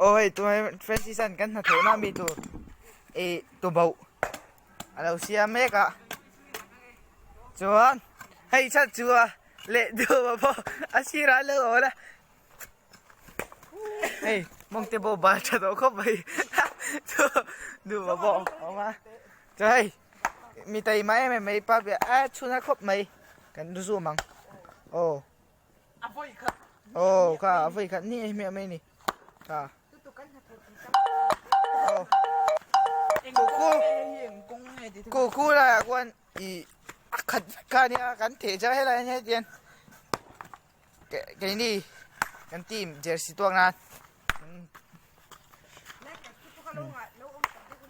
Aw hei tunah Francis an kan hnathawhna ami tur ih tuboh a lo siam mek a chuan hei chhan chu a leh duh pawh a sirah a lo awl a hei mawngte pawh bal tha tawh khawp mai duh pawh a awm a chuan hei mi taima em em mai pa bia a chhun a khawp mai kan zoom ang aw. Aw kha a vawi khat ni hmiah mai ni kha aw ku ku laiah khuan ih a khat vek kha ania kan theh chiah helai ah hian hian keini kan team jersey tuak nan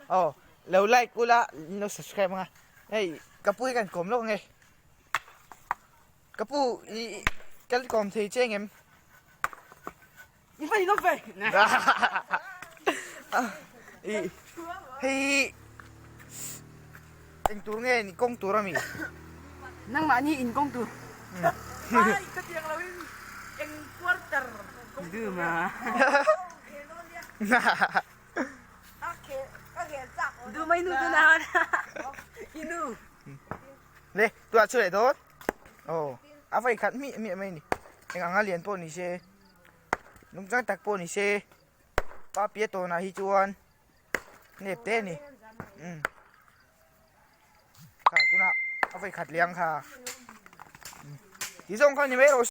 aw lo like ula in lo subscribe anga hei ka pu hi kan kawm lawk ange. Ka pu i kal kawm thei che ngem? I va inawm ve! I hei eng tur nge ni kawng tur ami? Nangmahni in kawng tur. Ai ka tiang lo in eng quarter kawng tur nge? Du mai nu tu na i nu. Le tuah chu leh dawn. Aw a vawi khat hmiah hmiah mai a ni eng anga lian pawh ni se nungchang tak pawh ni se pa pia tawnah hi chuan nep te a ni umm kha tunah a vawi khat liang kha ti zawng kha ni mai rawh se.